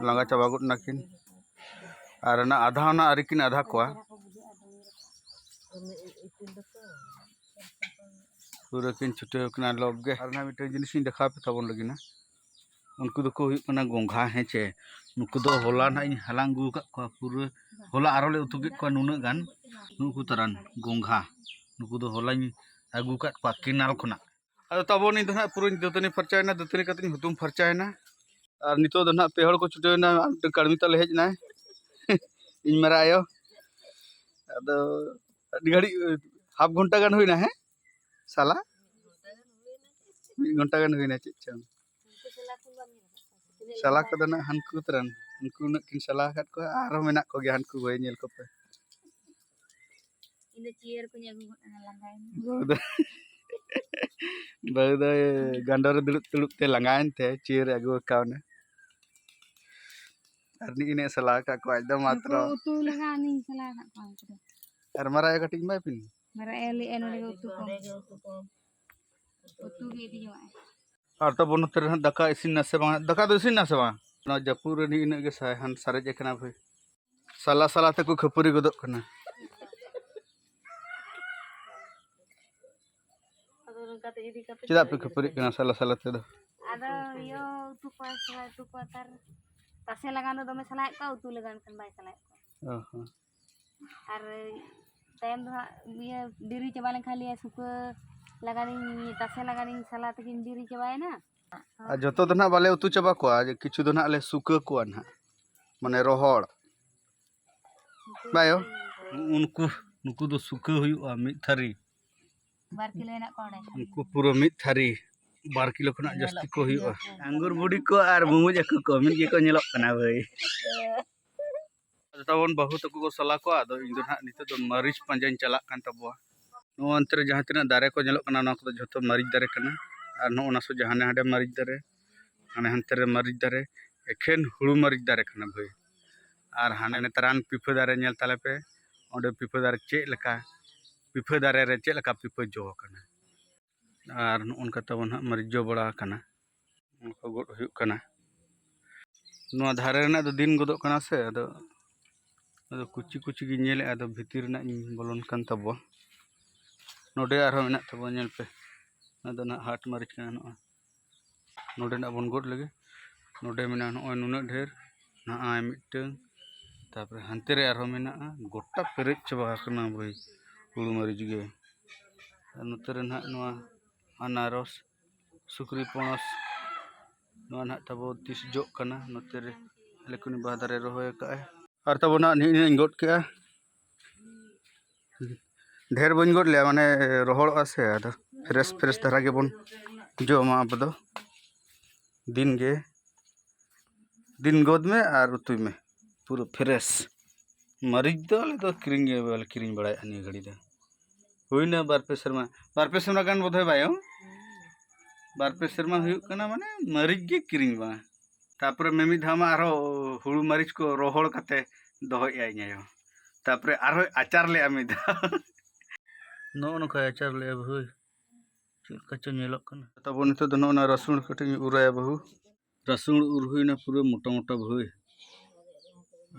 ᱞᱟᱸᱜᱟ ᱪᱟᱵᱟ ᱜᱚᱫ ᱱᱟᱠᱤᱱ᱾ ᱟᱨ ᱚᱱᱟ ᱟᱫᱷᱟ ᱚᱱᱟ ᱟᱹᱣᱨᱤ ᱠᱤᱱ ᱟᱫᱷᱟ ᱠᱚᱣᱟ᱾ ᱯᱩᱨᱟᱹ ᱠᱤᱱ ᱪᱷᱩᱴᱟᱹᱣ ᱠᱟᱱᱟ ᱞᱚᱵ ᱜᱮ᱾ ᱟᱨ ᱚᱱᱟ ᱢᱤᱫᱴᱮᱱ ᱡᱤᱱᱤᱥ ᱤᱧ ᱫᱮᱠᱷᱟᱣ ᱯᱮ ᱛᱟᱵᱚᱱ ᱞᱟᱹᱜᱤᱫ ᱱᱟ᱾ ᱩᱱᱠᱩ ᱫᱚᱠᱚ ᱦᱩᱭᱩᱜ ᱠᱟᱱᱟ ᱜᱚᱝᱜᱷᱟ, ᱦᱮᱸ ᱪᱮ? ᱱᱩᱠᱩ ᱫᱚ ᱦᱚᱞᱟ ᱱᱟᱦᱟᱜ ᱤᱧ ᱦᱟᱞᱟᱝ ᱟᱹᱜᱩ ᱟᱠᱟᱫ ᱠᱚᱣᱟ, ᱯᱩᱨᱟᱹ ᱦᱚᱞᱟ ᱟᱨᱚ ᱞᱮ ᱩᱛᱩ ᱠᱮᱫ ᱠᱚᱣᱟ ᱱᱩᱱᱟᱹᱜ ᱜᱟᱱ᱾ ᱱᱩᱠᱩ ᱛᱟᱨᱟᱱ ᱜᱚᱝᱜᱷᱟ, ᱱᱩᱠᱩ ᱫᱚ ᱦᱚᱞᱟᱧ ᱟᱹᱜᱩ ᱟᱠᱟᱫ ᱠᱚᱣᱟ ᱠᱮᱱᱟᱞ ᱠᱷᱚᱱᱟᱜ᱾ ᱟᱫᱚ ᱛᱟᱵᱚ ᱱᱤᱛ ᱫᱚ ᱱᱟᱦᱟᱜ ᱯᱩᱨᱟᱹᱧ ᱫᱟᱹᱛᱟᱹᱱᱤ ᱯᱷᱟᱨᱪᱟᱭᱮᱱᱟ, ᱫᱟᱹᱛᱟᱹᱱᱤ ᱠᱟᱛᱮᱧ ᱦᱩᱛᱩᱢ ᱯᱷᱟᱨᱪᱟᱭᱮᱱᱟ᱾ ᱟᱨ ᱱᱤᱛᱚᱜ ᱫᱚ ᱱᱟᱦᱟᱜ ᱯᱮ ᱦᱚᱲ ᱠᱚ ᱪᱷᱩᱴᱟᱹᱣᱮᱱᱟ, ᱢᱤᱫᱴᱟᱝ ᱠᱟᱹᱲᱢᱤ ᱛᱟᱞᱮ ᱦᱮᱡ ᱮᱱᱟᱭ᱾ ᱤᱧ ᱢᱟᱨᱟᱝ ᱟᱭᱳ᱾ ᱟᱫᱚ ᱟᱹᱰᱤ ᱜᱷᱟᱹᱲᱤᱡ, ᱦᱟᱯ ᱜᱷᱚᱱᱴᱟ ᱜᱟᱱ ᱦᱩᱭᱱᱟ, ᱦᱮᱸ ᱥᱟᱞᱟ? ᱢᱤᱫ ᱜᱷᱚᱱᱴᱟ ᱜᱟᱱ ᱦᱩᱭᱱᱟ ᱪᱮᱫ ᱪᱚᱝ᱾ ᱥᱟᱞᱟ ᱠᱚᱫᱚ ᱱᱟᱜ ᱦᱟᱱᱠᱩ ᱛᱚᱨᱟᱱ, ᱩᱱᱠᱩ ᱩᱱᱟᱹᱜ ᱠᱤᱱ ᱥᱟᱞᱟ ᱟᱠᱟᱫ ᱠᱚᱣᱟ, ᱟᱨᱦᱚᱸ ᱢᱮᱱᱟᱜ ᱠᱚᱜᱮᱭᱟ ᱦᱟᱱᱠᱩ ᱵᱷᱟᱹᱭ, ᱧᱮᱞ ᱠᱚᱯᱮ᱾ ᱤᱧ ᱫᱚ ᱪᱤᱭᱟᱹᱨ ᱠᱚᱧ ᱟᱹᱜᱩ ᱜᱚᱫ ᱟᱠᱟᱫᱟ, ᱞᱟᱸᱜᱟᱭᱮᱱᱟ᱾ ᱵᱟᱹᱦᱩ ᱫᱚ, ᱵᱟᱹᱦᱩ ᱫᱚ ᱜᱟᱸᱰᱳ ᱨᱮ ᱫᱩᱲᱩᱵ ᱫᱩᱲᱩᱵ ᱛᱮ ᱞᱟᱸᱜᱟᱭᱮᱱ ᱛᱮ ᱪᱤᱭᱟᱹᱨ ᱮ ᱟᱹᱜᱩ ᱟᱠᱟᱣᱱᱟ᱾ ᱟᱨ ᱱᱤᱜ ᱤᱱᱟᱹ ᱥᱟᱞᱟ ᱟᱠᱟᱫ ᱠᱚᱣᱟ ᱟᱡ ᱫᱚ ᱱᱩᱠᱩ ᱢᱟᱛᱨᱚ᱾ ᱩᱛᱩ ᱞᱟᱜᱟ ᱟᱹᱞᱤᱧ ᱥᱟᱞᱟ ᱟᱠᱟᱫ ᱠᱚᱣᱟ ᱩᱱᱠᱩ ᱫᱚ᱾ ᱟᱨ ᱢᱟᱨᱟᱜ ᱟᱭᱳ ᱠᱟᱹᱴᱤᱡ ᱤᱧ ᱮᱢᱟᱭ ᱯᱤᱱ᱾ ᱢᱟᱨᱟᱜ ᱟᱭᱳ ᱞᱟᱹᱭᱮᱫᱼᱟᱭ ᱱᱚᱰᱮ ᱜᱮ ᱩᱛᱩ ᱠᱚ᱾ ᱩᱛᱩ ᱜᱮ ᱤᱫᱤ ᱡᱚᱝᱟᱜᱼᱟᱭ᱾ ᱟᱨ ᱛᱟᱵᱚ ᱱᱚᱛᱮ ᱨᱮ ᱦᱟᱸᱜ ᱫᱟᱠᱟ ᱤᱥᱤᱱ ᱱᱟ ᱥᱮ ᱵᱟᱝ? ᱫᱟᱠᱟ ᱫᱚ ᱤᱥᱤᱱ ᱱᱟ ᱥᱮ ᱵᱟᱝ? ᱱᱚᱣᱟ ᱡᱟᱹᱯᱩᱫ ᱨᱮ ᱱᱤᱜ ᱤᱱᱟᱹᱜ ᱜᱮ ᱥᱟᱭᱦᱟᱱ ᱥᱟᱨᱮᱡ ᱟᱠᱟᱱᱟ ᱵᱷᱟᱹᱭ᱾ ᱥᱟᱞᱟ ᱥᱟᱞᱟ ᱛᱮᱠᱚ ᱠᱷᱟᱹᱯᱟᱹᱨᱤ ᱜᱚᱫᱚᱜ ᱠᱟᱱᱟ᱾ ᱟᱫᱚ ᱱᱚᱝᱠᱟ ᱛᱮ ᱤᱫᱤ ᱠᱟᱛᱮ ᱪᱮᱫᱟᱜ ᱯᱮ ᱠᱷᱟᱹᱯᱟᱹᱨᱤᱜ ᱠᱟᱱᱟ ᱥᱟᱞᱟ ᱥᱟᱞᱟ ᱛᱮᱫᱚ? ᱟᱫᱚ ᱤᱭᱟᱹ ᱩᱛᱩ ᱠᱚᱣᱟ ᱥᱮ ᱵᱟᱭ ᱩᱛᱩ ᱠᱚᱣᱟ, ᱛᱟᱨ ᱛᱟᱥᱮ ᱞᱟᱜᱟᱱ ᱫᱚ ᱫᱚᱢᱮ ᱥᱟᱞᱟᱭᱮᱫ ᱠᱚᱣᱟ, ᱩᱛᱩ ᱞᱟᱜᱟᱱ ᱠᱷᱟᱱ ᱵᱟᱭ ᱥᱟᱞᱟᱭᱮᱫ ᱠᱚᱣᱟ᱾ ᱚ ᱦᱚᱸ᱾ ᱟᱨ ᱛᱟᱭᱚᱢ ᱫᱚ ᱦᱟᱸᱜ ᱤᱭᱟᱹ ᱰᱮᱨᱤ ᱪᱟᱵᱟ ᱞᱮᱱᱠᱷᱟᱱ ᱞᱟᱹᱭᱟ ᱥᱩᱠᱟᱹ ᱞᱟᱜᱟᱱᱤᱧ, ᱛᱟᱥᱮ ᱞᱟᱜᱟᱱᱤᱧ ᱥᱟᱞᱟ ᱛᱮᱜᱮᱧ ᱰᱮᱨᱤ ᱪᱟᱵᱟᱭᱮᱱᱟ᱾ ᱟᱨ ᱡᱚᱛᱚ ᱫᱚ ᱱᱟᱦᱟᱜ ᱵᱟᱞᱮ ᱩᱛᱩ ᱪᱟᱵᱟ ᱠᱚᱣᱟ, ᱡᱮ ᱠᱤᱪᱷᱩ ᱫᱚ ᱱᱟᱦᱟᱜ ᱞᱮ ᱥᱩᱠᱟᱹ ᱠᱚᱣᱟ ᱱᱟᱦᱟᱜ, ᱢᱟᱱᱮ ᱨᱚᱦᱚᱲ᱾ ᱵᱟᱭᱳ? ᱩᱱᱠᱩ, ᱱᱩᱠᱩ ᱫᱚ ᱥᱩᱠᱟᱹ ᱦᱩᱭᱩᱜᱼᱟ ᱢᱤᱫ ᱛᱷᱟᱹᱨᱤ᱾ ᱵᱟᱨ ᱠᱤᱞᱳ ᱦᱮᱱᱟᱜ ᱠᱚᱣᱟ ᱚᱸᱰᱮ᱾ ᱩᱱᱠᱩ ᱯᱩᱨᱟᱹ ᱢᱤᱫ ᱛᱷᱟᱹᱨᱤ ᱵᱟᱨ ᱠᱤᱞᱳ ᱠᱷᱚᱱᱟᱜ ᱡᱟᱹᱥᱛᱤ ᱠᱚ ᱦᱩᱭᱩᱜᱼᱟ᱾ ᱟᱝᱜᱩᱨ ᱵᱩᱰᱤ ᱠᱚ ᱟᱨ ᱵᱩᱢᱩᱡ ᱦᱟᱹᱠᱩ ᱠᱚ ᱢᱤᱫ ᱜᱮᱠᱚ ᱧᱮᱞᱚᱜ ᱠᱟᱱᱟ ᱵᱷᱟᱹᱭ᱾ ᱟᱫᱚ ᱛᱟᱵᱚᱱ ᱵᱟᱹᱦᱩ ᱛᱟᱠᱚ ᱠᱚ ᱥᱟᱞᱟ ᱠᱚᱣᱟ, ᱟᱫᱚ ᱤᱧ ᱫᱚ ᱱᱟᱦᱟᱜ ᱱᱤᱛᱚᱜ ᱫᱚ ᱢᱟᱹᱨᱤᱪ ᱯᱟᱸᱡᱟᱧ ᱪᱟᱞᱟᱜ ᱠᱟᱱ ᱛᱟᱵᱚᱣᱟ᱾ ᱱᱚᱣᱟ ᱚᱱᱛᱮ ᱨᱮ ᱡᱟᱦᱟᱸ ᱛᱤᱱᱟᱹᱜ ᱫᱟᱨᱮ ᱠᱚ ᱧᱮᱞᱚᱜ ᱠᱟᱱᱟ, ᱚᱱᱟ ᱠᱚᱫᱚ ᱡᱷᱚᱛᱚ ᱢᱟᱹᱨᱤᱪ ᱫᱟᱨᱮ ᱠᱟᱱᱟ᱾ ᱟᱨ ᱱᱚᱜᱼᱚ ᱱᱟ ᱥᱚᱡᱷᱮ ᱦᱟᱱᱮ ᱦᱟᱸᱰᱮ ᱢᱟᱹᱨᱤᱪ ᱫᱟᱨᱮ, ᱦᱟᱱᱮ ᱦᱟᱱᱛᱮ ᱨᱮ ᱢᱟᱹᱨᱤᱪ ᱫᱟᱨᱮ, ᱮᱠᱷᱮᱱ ᱦᱩᱲᱩ ᱢᱟᱹᱨᱤᱪ ᱫᱟᱨᱮ ᱠᱟᱱᱟ ᱵᱷᱟᱹᱭ᱾ ᱟᱨ ᱦᱟᱱᱮ ᱱᱮᱛᱟᱨᱟᱱ ᱯᱤᱯᱷᱟᱹ ᱫᱟᱨᱮ ᱧᱮᱞ ᱛᱟᱞᱮ ᱯᱮ, ᱚᱸᱰᱮ ᱯᱤᱯᱷᱟᱹ ᱫᱟᱨᱮ ᱪᱮᱫ ᱞᱮᱠᱟ, ᱯᱤᱯᱷᱟᱹ ᱫᱟᱨᱮ ᱨᱮ ᱪᱮᱫ ᱞᱮᱠᱟ ᱯᱤᱯᱷᱟᱹ ᱡᱚ ᱟᱠᱟᱱᱟ᱾ ᱟᱨ ᱱᱚᱜᱼᱚ ᱱᱚᱝᱠᱟ ᱛᱟᱵᱚᱱ ᱦᱟᱸᱜ ᱢᱟᱹᱨᱤᱪ ᱡᱚ ᱵᱟᱲᱟ ᱟᱠᱟᱱᱟ, ᱚᱱᱠᱟ ᱜᱚᱫ ᱦᱩᱭᱩᱜ ᱠᱟᱱᱟ᱾ ᱱᱚᱣᱟ ᱫᱷᱟᱨᱮ ᱨᱮᱱᱟᱜ ᱫᱚ ᱫᱤᱱ ᱜᱚᱫᱚᱜ ᱠᱟᱱᱟ ᱥᱮ, ᱟᱫᱚ, ᱟᱫᱚ ᱠᱩᱪᱤ ᱠᱩᱪᱤ ᱜᱤᱧ ᱧᱮᱞᱮᱫᱼᱟ, ᱟᱫᱚ ᱵᱷᱤᱛᱤᱨ ᱨᱮᱱᱟᱜ ᱤᱧ ᱵᱚᱞᱚᱱ ᱠᱟᱱ ᱛᱟᱵᱚᱣᱟ᱾ ᱱᱚᱰᱮ ᱟᱨᱦᱚᱸ ᱢᱮᱱᱟᱜ ᱛᱟᱵᱚᱣᱟ, ᱧᱮᱞ ᱯᱮ, ᱱᱚᱣᱟ ᱫᱚ ᱱᱟᱦᱟᱜ ᱦᱟᱴ ᱢᱟᱹᱨᱤᱪ ᱠᱟᱱᱟ᱾ ᱱᱚᱜᱼᱚᱭ ᱱᱚᱰᱮᱱᱟᱜ ᱵᱚᱱ ᱜᱚᱫ ᱞᱮᱜᱮ᱾ ᱱᱚᱰᱮ ᱢᱮᱱᱟᱜᱼᱟ ᱱᱚᱜᱼᱚᱭ ᱱᱩᱱᱟᱹᱜ ᱰᱷᱮᱨ, ᱱᱚᱜᱼᱚᱭ ᱢᱤᱫᱴᱟᱹᱝ, ᱛᱟᱨᱯᱚᱨᱮ ᱦᱟᱱᱛᱮ ᱨᱮ ᱟᱨᱦᱚᱸ ᱢᱮᱱᱟᱜᱼᱟ, ᱜᱚᱴᱟ ᱯᱮᱨᱮᱡ ᱪᱟᱵᱟ ᱟᱠᱟᱱᱟ ᱵᱷᱟᱹᱭ, ᱦᱩᱲᱩ ᱢᱟᱹᱨᱤᱪ ᱜᱮ᱾ ᱟᱨ ᱱᱚᱛᱮ ᱨᱮ ᱱᱟᱦᱟᱜ ᱱᱚᱣᱟ ᱟᱱᱟᱨᱚᱥ, ᱥᱩᱠᱨᱤ ᱯᱚᱱᱚᱥ, ᱱᱚᱣᱟ ᱱᱟᱦᱟᱜ ᱛᱟᱵᱚ ᱛᱤᱥ ᱡᱚᱜ ᱠᱟᱱᱟ᱾ ᱱᱚᱛᱮ ᱨᱮ ᱟᱞᱮ ᱠᱩᱱᱤ ᱵᱟᱦᱟ ᱫᱟᱨᱮ ᱨᱚᱦᱚᱭ ᱟᱠᱟᱫᱼᱟᱭ᱾ ᱟᱨ ᱛᱟᱵᱚ ᱱᱟᱦᱟᱜ ᱱᱤᱜ ᱱᱤᱜ ᱤᱧ ᱜᱚᱫ ᱠᱮᱜᱼᱟ᱾ ᱰᱷᱮᱨ ᱵᱟᱹᱧ ᱜᱚᱫ ᱞᱮᱜᱼᱟ, ᱢᱟᱱᱮ ᱨᱚᱦᱚᱲᱚᱜᱼᱟ ᱥᱮ, ᱟᱫᱚ ᱯᱷᱨᱮᱥ ᱯᱷᱨᱮᱥ ᱫᱷᱟᱨᱟ ᱜᱮᱵᱚᱱ ᱡᱚᱢᱟ ᱟᱵᱚ ᱫᱚ᱾ ᱫᱤᱱ ᱜᱮ, ᱫᱤᱱ ᱜᱚᱫ ᱢᱮ ᱟᱨ ᱩᱛᱩᱭ ᱢᱮ, ᱯᱩᱨᱟᱹ ᱯᱷᱨᱮᱥ᱾ ᱢᱟᱹᱨᱤᱪ ᱫᱚ ᱟᱞᱮ ᱫᱚ ᱠᱤᱨᱤᱧ ᱜᱮ ᱵᱟᱞᱮ ᱠᱤᱨᱤᱧ ᱵᱟᱲᱟᱭᱮᱫᱼᱟ ᱱᱤᱭᱟᱹ ᱜᱷᱟᱹᱲᱤ ᱫᱚ᱾ ᱦᱩᱭᱱᱟ ᱵᱟᱨ ᱯᱮ ᱥᱮᱨᱢᱟ, ᱵᱟᱨ ᱯᱮ ᱥᱮᱨᱢᱟ ᱜᱟᱱ ᱵᱳᱫᱷᱚᱭ ᱵᱟᱭ ᱦᱚᱸ, ᱵᱟᱨ ᱯᱮ ᱥᱮᱨᱢᱟ ᱦᱩᱭᱩᱜ ᱠᱟᱱᱟ, ᱢᱟᱱᱮ ᱢᱟᱹᱨᱤᱪ ᱜᱮ ᱠᱤᱨᱤᱧ ᱵᱟᱝ᱾ ᱛᱟᱯᱚᱨᱮ ᱢᱤᱢᱤᱫ ᱫᱷᱟᱣ ᱢᱟ ᱟᱨᱦᱚᱸ ᱦᱩᱲᱩ ᱢᱟᱹᱨᱤᱪ ᱠᱚ ᱨᱚᱦᱚᱲ ᱠᱟᱛᱮ ᱫᱚᱦᱚᱭᱮᱫᱼᱟ ᱤᱧ ᱟᱭᱳ᱾ ᱛᱟᱯᱚᱨᱮ ᱟᱨᱦᱚᱸ ᱟᱪᱟᱨ ᱞᱮᱜᱼᱟ ᱢᱤᱫ ᱫᱷᱟᱣ᱾ ᱱᱚᱜᱼᱚ ᱱᱚᱝᱠᱟ ᱟᱪᱟᱨ ᱞᱮᱜᱼᱟ ᱵᱷᱟᱹᱭ, ᱪᱮᱫ ᱞᱮᱠᱟ ᱪᱚ ᱧᱮᱞᱚᱜ ᱠᱟᱱᱟ᱾ ᱛᱟᱵᱚ ᱱᱤᱛᱚᱜ ᱫᱚ ᱱᱚᱜᱼᱚ ᱱᱟ ᱨᱟᱹᱥᱩᱱ ᱠᱟᱹᱴᱤᱡ ᱤᱧ ᱩᱨᱟᱭᱟ ᱵᱟᱹᱦᱩ᱾ ᱨᱟᱹᱥᱩᱱ ᱩᱨ ᱦᱩᱭᱱᱟ ᱯᱩᱨᱟᱹ ᱢᱚᱴᱟ ᱢᱚᱴᱟ ᱵᱷᱟᱹᱭ᱾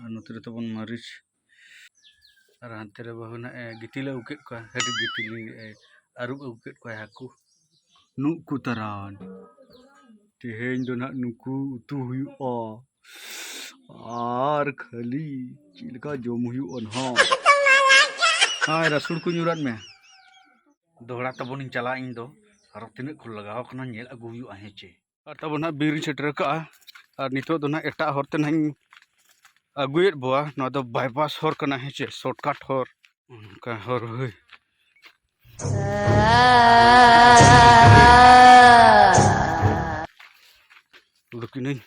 ᱟᱨ ᱱᱚᱛᱮ ᱨᱮ ᱛᱟᱵᱚᱱ ᱢᱟᱹᱨᱤᱪ᱾ ᱟᱨ ᱦᱟᱱᱛᱮ ᱨᱮ ᱵᱟᱹᱦᱩ ᱱᱟᱜ ᱮ ᱜᱤᱛᱤᱞ ᱟᱹᱜᱩ ᱠᱮᱫ ᱠᱚᱣᱟ, ᱦᱟᱹᱴ ᱜᱤᱛᱤᱞ ᱮ ᱟᱹᱨᱩᱵ ᱟᱹᱜᱩ ᱠᱮᱫ ᱠᱚᱣᱟᱭ ᱦᱟᱹᱠᱩ᱾ ᱱᱩᱜ ᱠᱚ ᱛᱟᱨᱟᱱ᱾ ᱛᱮᱦᱮᱧ ᱫᱚ ᱱᱟᱜ ᱱᱩᱠᱩ ᱩᱛᱩ ᱦᱩᱭᱩᱜᱼᱟ᱾ ᱟᱨ ᱠᱷᱟᱹᱞᱤ ᱪᱮᱫ ᱞᱮᱠᱟ ᱡᱚᱢ ᱦᱩᱭᱩᱜᱼᱟ ᱱᱟᱦᱟᱜ᱾ ᱦᱟᱭ, ᱨᱟᱹᱥᱩᱱ ᱠᱚ ᱧᱩᱨᱟᱫ ᱢᱮ᱾ ᱫᱚᱦᱲᱟ ᱛᱟᱵᱚᱱᱤᱧ ᱪᱟᱞᱟᱜᱼᱟ ᱤᱧ ᱫᱚ᱾ ᱟᱨᱚ ᱛᱤᱱᱟᱹᱜ ᱠᱚ ᱞᱟᱜᱟᱣ ᱠᱟᱱᱟ ᱧᱮᱞ ᱟᱹᱜᱩ ᱦᱩᱭᱩᱜᱼᱟ, ᱦᱮᱸ ᱪᱮ? ᱟᱨ ᱛᱟᱵᱚᱱ ᱦᱟᱸᱜ ᱵᱤᱨ ᱤᱧ ᱥᱮᱴᱮᱨ ᱠᱟᱜᱼᱟ᱾ ᱟᱨ ᱱᱤᱛᱚᱜ ᱫᱚ ᱱᱟᱦᱟᱜ ᱮᱴᱟᱜ ᱦᱚᱨ ᱛᱮ ᱱᱟᱦᱟᱜ ᱤᱧ ᱟᱹᱜᱩᱭᱮᱫ ᱵᱚᱣᱟ᱾ ᱱᱚᱣᱟ ᱫᱚ ᱵᱟᱭᱯᱟᱥ ᱦᱚᱨ ᱠᱟᱱᱟ, ᱦᱮᱸ ᱪᱮ, ᱥᱚᱨᱴᱠᱟᱴ ᱦᱚᱨ᱾ ᱚᱱᱠᱟ ᱦᱚᱨ ᱦᱩᱭ᱾ ᱩᱰᱩᱠᱤᱱᱟᱹᱧ᱾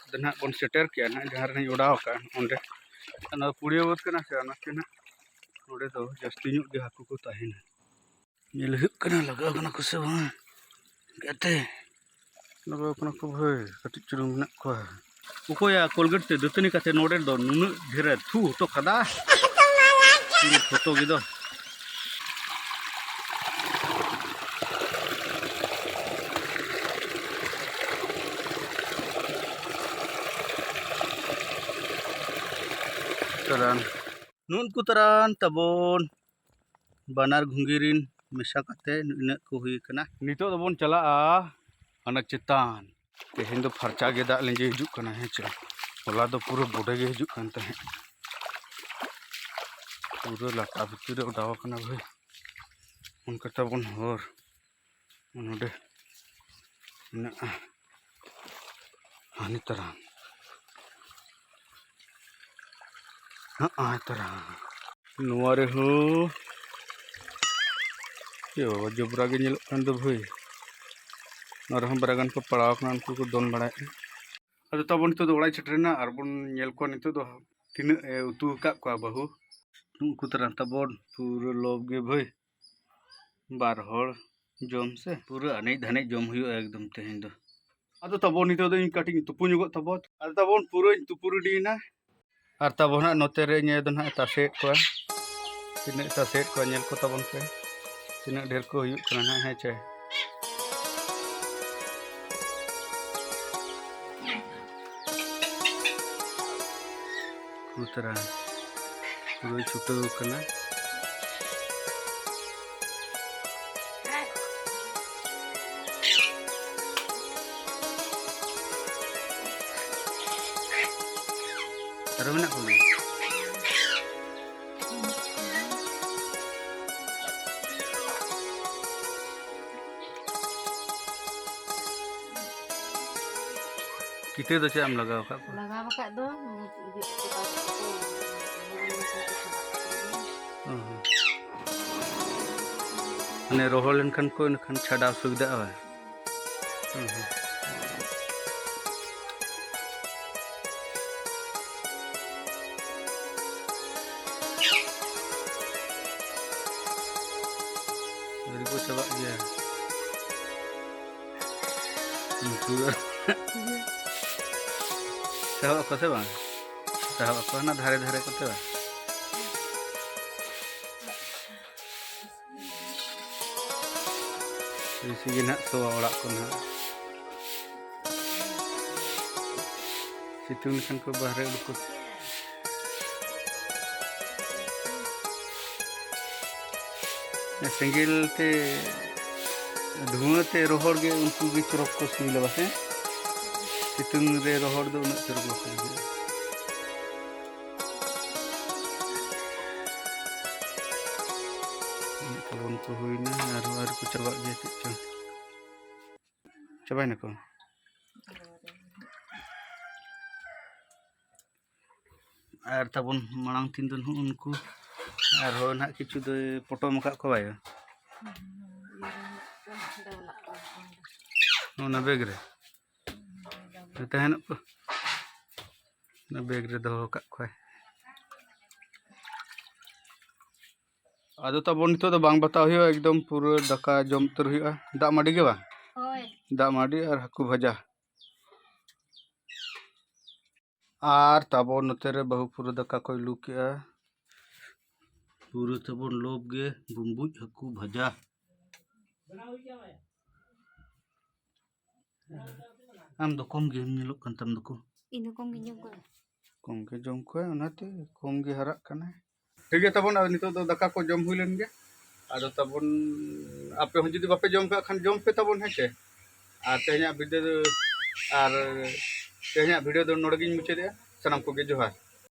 ᱟᱫᱚ ᱱᱟᱦᱟᱜ ᱵᱚᱱ ᱥᱮᱴᱮᱨ ᱠᱮᱜᱼᱟ ᱱᱟᱦᱟᱜ ᱡᱟᱦᱟᱸ ᱨᱮᱧ ᱚᱰᱟᱣ ᱟᱠᱟᱫᱼᱟ ᱚᱸᱰᱮ᱾ ᱚᱱᱟ ᱯᱩᱲᱤᱭᱟᱹ ᱵᱟᱹᱫᱽ ᱠᱟᱱᱟ ᱥᱮ, ᱚᱱᱟᱛᱮ ᱱᱟᱦᱟᱜ ᱱᱚᱸᱰᱮ ᱫᱚ ᱡᱟᱹᱥᱛᱤ ᱧᱚᱜ ᱜᱮ ᱦᱟᱹᱠᱩ ᱠᱚ ᱛᱟᱦᱮᱱᱟ᱾ ᱧᱮᱞ ᱦᱩᱭᱩᱜ ᱠᱟᱱᱟ ᱞᱟᱜᱟᱣ ᱠᱟᱱᱟ ᱠᱚ ᱥᱮ ᱵᱟᱝ᱾ ᱜᱟᱛᱮ, ᱞᱟᱜᱟᱣ ᱠᱟᱱᱟ ᱠᱚ ᱵᱷᱟᱹᱭ, ᱠᱟᱹᱴᱤᱡ ᱪᱩᱞᱩᱝ ᱢᱮᱱᱟᱜ ᱠᱚᱣᱟ᱾ ᱚᱠᱚᱭᱟ ᱠᱚᱞᱜᱮᱴ ᱛᱮ ᱫᱟᱹᱛᱟᱹᱱᱤ ᱠᱟᱛᱮ ᱱᱚᱰᱮ ᱫᱚ ᱱᱩᱱᱟᱹᱜ ᱰᱷᱮᱨᱮ ᱛᱷᱩ ᱦᱚᱴᱚ ᱠᱟᱫᱟ? ᱯᱩᱨᱟᱹ ᱯᱷᱚᱛᱚ ᱜᱮ ᱫᱚ᱾ ᱪᱟᱞᱟᱱ᱾ ᱱᱩᱱᱠᱩ ᱛᱟᱨᱟᱱ ᱛᱟᱵᱚᱱ ᱵᱟᱱᱟᱨ ᱜᱷᱩᱸᱜᱤ ᱨᱤᱱ ᱢᱮᱥᱟ ᱠᱟᱛᱮ ᱱᱤᱱᱟᱹᱜ ᱠᱚ ᱦᱩᱭ ᱠᱟᱱᱟ᱾ ᱱᱤᱛᱚᱜ ᱫᱚᱵᱚᱱ ᱪᱟᱞᱟᱜᱼᱟ ᱦᱟᱱᱟ ᱪᱮᱛᱟᱱ᱾ ᱛᱮᱦᱮᱧ ᱫᱚ ᱯᱷᱟᱨᱪᱟ ᱜᱮ ᱫᱟᱜ ᱞᱤᱸᱡᱤ ᱦᱤᱡᱩᱜ ᱠᱟᱱᱟ, ᱦᱮᱸ ᱪᱮ? ᱦᱚᱞᱟ ᱫᱚ ᱯᱩᱨᱟᱹ ᱵᱚᱰᱮ ᱜᱮ ᱦᱤᱡᱩᱜ ᱠᱟᱱ ᱛᱟᱦᱮᱸᱫ᱾ ᱯᱩᱨᱟᱹ ᱞᱟᱴᱟ ᱵᱷᱤᱛᱤᱨ ᱨᱮ ᱚᱰᱟᱣ ᱟᱠᱟᱱᱟ ᱵᱷᱟᱹᱭ᱾ ᱚᱱᱠᱟ ᱛᱟᱵᱚᱱ ᱦᱚᱨ ᱱᱚᱰᱮ ᱢᱮᱱᱟᱜᱼᱟ᱾ ᱦᱟᱱᱮ ᱛᱟᱨᱟ, ᱦᱟᱸᱜ ᱛᱟᱨᱟ᱾ ᱱᱚᱣᱟ ᱨᱮᱦᱚᱸ ᱪᱮᱫ ᱵᱟᱵᱟ ᱡᱚᱵᱽᱨᱟ ᱜᱮ ᱧᱮᱞᱚᱜ ᱠᱟᱱ ᱫᱚ ᱵᱷᱟᱹᱭ᱾ ᱱᱚᱣᱟ ᱨᱮᱦᱚᱸ ᱵᱟᱨᱭᱟ ᱜᱟᱱ ᱠᱚ ᱯᱟᱲᱟᱣ ᱟᱠᱟᱱᱟ, ᱩᱱᱠᱩ ᱠᱚ ᱫᱚᱱ ᱵᱟᱲᱟᱭᱮᱫᱼᱟ᱾ ᱟᱫᱚ ᱛᱟᱵᱚᱱ ᱱᱤᱛᱚᱜ ᱫᱚ ᱚᱲᱟᱜ ᱤᱧ ᱥᱮᱴᱮᱨᱮᱱᱟ, ᱟᱨ ᱵᱚᱱ ᱧᱮᱞ ᱠᱚᱣᱟ ᱱᱤᱛᱚᱜ ᱫᱚ ᱛᱤᱱᱟᱹᱜ ᱮ ᱩᱛᱩ ᱟᱠᱟᱫ ᱠᱚᱣᱟ ᱵᱟᱹᱦᱩ᱾ ᱩᱱᱠᱩ ᱛᱟᱨᱟ ᱛᱟᱵᱚᱱ ᱯᱩᱨᱟᱹ ᱞᱚᱵ ᱜᱮ ᱵᱷᱟᱹᱭ, ᱵᱟᱨ ᱦᱚᱲ ᱡᱚᱢ ᱥᱮ ᱯᱩᱨᱟᱹ ᱟᱱᱮᱡ ᱫᱷᱟᱱᱮᱡ ᱡᱚᱢ ᱦᱩᱭᱩᱜᱼᱟ ᱮᱠᱫᱚᱢ ᱛᱮᱦᱮᱧ ᱫᱚ᱾ ᱟᱫᱚ ᱛᱟᱵᱚᱱ ᱱᱤᱛᱚᱜ ᱫᱚ ᱤᱧ ᱠᱟᱹᱴᱤᱡ ᱤᱧ ᱛᱩᱯᱩ ᱧᱚᱜᱚᱜ ᱛᱟᱵᱚᱱ᱾ ᱟᱫᱚ ᱛᱟᱵᱚᱱ ᱯᱩᱨᱟᱹᱧ ᱛᱩᱯᱩ ᱨᱮᱰᱤᱭᱮᱱᱟ᱾ ᱟᱨ ᱛᱟᱵᱚᱱ ᱦᱟᱸᱜ ᱱᱚᱛᱮ ᱨᱮ ᱤᱧ ᱟᱭᱳ ᱫᱚ ᱱᱟᱦᱟᱜ ᱮ ᱛᱟᱥᱮᱭᱮᱫ ᱠᱚᱣᱟ᱾ ᱛᱤᱱᱟᱹᱜ ᱮ ᱛᱟᱥᱮᱭᱮᱫ ᱠᱚᱣᱟ ᱧᱮᱞ ᱠᱚ ᱛᱟᱵᱚᱱ ᱯᱮ, ᱛᱤᱱᱟᱹᱜ ᱰᱷᱮᱨ ᱠᱚ ᱦᱩᱭᱩᱜ ᱠᱟᱱᱟ ᱱᱟᱦᱟᱜ, ᱦᱮᱸ ᱪᱮ? ᱩᱛᱟᱹᱨᱟ ᱯᱩᱨᱟᱹᱭ ᱪᱷᱩᱴᱟᱹᱣ ᱠᱟᱱᱟ᱾ ᱟᱨᱚ ᱢᱮᱱᱟᱜ ᱠᱚᱜᱮᱭᱟ᱾ ᱠᱤᱛᱟᱹ ᱫᱚ ᱪᱮᱫ ᱮᱢ ᱞᱟᱜᱟᱣ ᱟᱠᱟᱫ ᱠᱚᱣᱟ? ᱞᱟᱜᱟᱣ ᱟᱠᱟᱫ ᱫᱚ ᱤᱭᱟᱹ ᱠᱚ ᱚ ᱦᱚᱸ᱾ ᱢᱟᱱᱮ ᱨᱚᱦᱚᱲ ᱞᱮᱱᱠᱷᱟᱱ ᱠᱚ ᱮᱱᱠᱷᱟᱱ ᱪᱷᱟᱰᱟᱣ ᱥᱩᱵᱤᱫᱷᱟᱜᱼᱟ ᱵᱟᱝ? ᱦᱩᱸ, ᱦᱩᱸ᱾ ᱟᱹᱣᱨᱤ ᱠᱚ ᱪᱟᱵᱟᱜ ᱜᱮᱭᱟ᱾ ᱩᱱᱠᱩ ᱫᱚ ᱥᱟᱦᱚᱵ ᱟᱠᱚ ᱥᱮ ᱵᱟᱝ? ᱥᱟᱦᱚᱵ ᱟᱠᱚ ᱦᱟᱱᱟ ᱫᱷᱟᱨᱮ ᱫᱷᱟᱨᱮ ᱠᱚᱛᱮ ᱵᱟᱝ? ᱵᱮᱥᱤ ᱜᱮ ᱱᱟᱦᱟᱜ ᱥᱚᱣᱟ ᱚᱲᱟᱜ ᱠᱚ ᱱᱟᱦᱟᱜ᱾ ᱥᱤᱛᱩᱝ ᱞᱮᱠᱷᱟᱱ ᱠᱚ ᱵᱟᱦᱨᱮ ᱩᱰᱩᱠᱚᱜ᱾ ᱥᱮᱸᱜᱮᱞ ᱛᱮ, ᱫᱷᱩᱶᱟᱹ ᱛᱮ ᱨᱚᱦᱚᱲ ᱜᱮ ᱩᱱᱠᱩ ᱜᱮ ᱪᱚᱨᱚᱠ ᱠᱚ ᱥᱤᱵᱤᱞᱟ ᱵᱟᱥᱮ? ᱥᱤᱛᱩᱝ ᱨᱮ ᱨᱚᱦᱚᱲ ᱫᱚ ᱩᱱᱟᱹᱜ ᱪᱚᱨᱚᱠ ᱵᱟᱠᱚ ᱵᱩᱡᱷᱟᱹᱜᱼᱟ᱾ ᱛᱟᱵᱚᱱ ᱠᱚ ᱦᱩᱭᱱᱟ, ᱟᱨᱦᱚᱸ ᱟᱹᱣᱨᱤ ᱠᱚ ᱪᱟᱵᱟᱜ ᱜᱮᱭᱟ, ᱪᱮᱫ ᱪᱚᱝ᱾ ᱪᱟᱵᱟᱭᱱᱟᱠᱚ᱾ ᱟᱨ ᱛᱟᱵᱚᱱ ᱢᱟᱲᱟᱝ ᱛᱤᱱ ᱫᱚ ᱱᱩᱜᱼᱩ ᱱᱩᱠᱩ ᱟᱨᱦᱚᱸ ᱱᱟᱦᱟᱜ ᱠᱤᱪᱷᱩ ᱫᱚᱭ ᱯᱚᱴᱚᱢ ᱟᱠᱟᱫ ᱠᱚᱣᱟ ᱵᱟᱭᱟ᱾ ᱚᱱᱟ ᱵᱮᱜᱽ ᱨᱮ᱾ ᱛᱟᱦᱮᱱᱚᱜ ᱠᱚ᱾ ᱚᱱᱟ ᱵᱮᱜᱽ ᱨᱮ ᱫᱚᱦᱚ ᱟᱠᱟᱫ ᱠᱚᱣᱟᱭ᱾ ᱟᱫᱚ ᱛᱟᱵᱚᱱ ᱱᱤᱛᱚᱜ ᱫᱚ ᱵᱟᱝ ᱵᱟᱛᱟᱣ ᱦᱩᱭᱩᱜᱼᱟ, ᱮᱠᱫᱚᱢ ᱯᱩᱨᱟᱹ ᱫᱟᱠᱟ ᱡᱚᱢ ᱩᱛᱟᱹᱨ ᱦᱩᱭᱩᱜᱼᱟ᱾ ᱫᱟᱜ ᱢᱟᱹᱰᱤ ᱜᱮ ᱵᱟᱝ? ᱦᱳᱭ᱾ ᱫᱟᱜ ᱢᱟᱹᱰᱤ ᱟᱨ ᱦᱟᱹᱠᱩ ᱵᱷᱟᱡᱟ᱾ ᱟᱨ ᱛᱟᱵᱚᱱ ᱱᱚᱛᱮ ᱨᱮ ᱵᱟᱹᱦᱩ ᱯᱩᱨᱟᱹ ᱫᱟᱠᱟ ᱠᱚᱭ ᱞᱩ ᱠᱮᱜᱼᱟ᱾ ᱯᱩᱨᱟᱹ ᱛᱟᱵᱚᱱ ᱞᱳᱵ ᱜᱮ ᱵᱩᱢᱵᱩᱡ ᱦᱟᱹᱠᱩ ᱵᱷᱟᱡᱟ᱾ ᱟᱢ ᱫᱚ ᱠᱚᱢ ᱜᱮᱢ ᱧᱮᱞᱚᱜ ᱠᱟᱱ ᱛᱟᱢ ᱫᱚᱠᱚ᱾ ᱤᱧ ᱫᱚ ᱠᱚᱢ ᱜᱤᱧ ᱡᱚᱢ ᱠᱚᱣᱟ᱾ ᱠᱚᱢ ᱜᱮ ᱡᱚᱢ ᱠᱚᱣᱟᱭ, ᱚᱱᱟᱛᱮ ᱠᱚᱢ ᱜᱮ ᱦᱟᱨᱟᱜ ᱠᱟᱱᱟᱭ᱾ ᱴᱷᱤᱠ ᱜᱮᱭᱟ ᱛᱟᱵᱚᱱ, ᱟᱫᱚ ᱱᱤᱛᱚᱜ ᱫᱚ ᱫᱟᱠᱟ ᱠᱚ ᱡᱚᱢ ᱦᱩᱭ ᱞᱮᱱ ᱜᱮ᱾ ᱟᱫᱚ ᱛᱟᱵᱚᱱ ᱟᱯᱮ ᱦᱚᱸ ᱡᱩᱫᱤ ᱵᱟᱯᱮ ᱡᱚᱢ ᱠᱟᱜ ᱠᱷᱟᱱ ᱡᱚᱢ ᱯᱮ ᱛᱟᱵᱚᱱ, ᱦᱮᱸ ᱪᱮ? ᱟᱨ ᱛᱮᱦᱮᱧᱟᱜ ᱵᱷᱤᱰᱤᱭᱳ ᱫᱚ, ᱟᱨ ᱛᱮᱦᱮᱧᱟᱜ ᱵᱷᱤᱰᱤᱭᱳ ᱫᱚ ᱱᱚᱰᱮ ᱜᱤᱧ ᱢᱩᱪᱟᱹᱫᱮᱜᱼᱟ᱾ ᱥᱟᱱᱟᱢ ᱠᱚᱜᱮ ᱡᱚᱦᱟᱨ᱾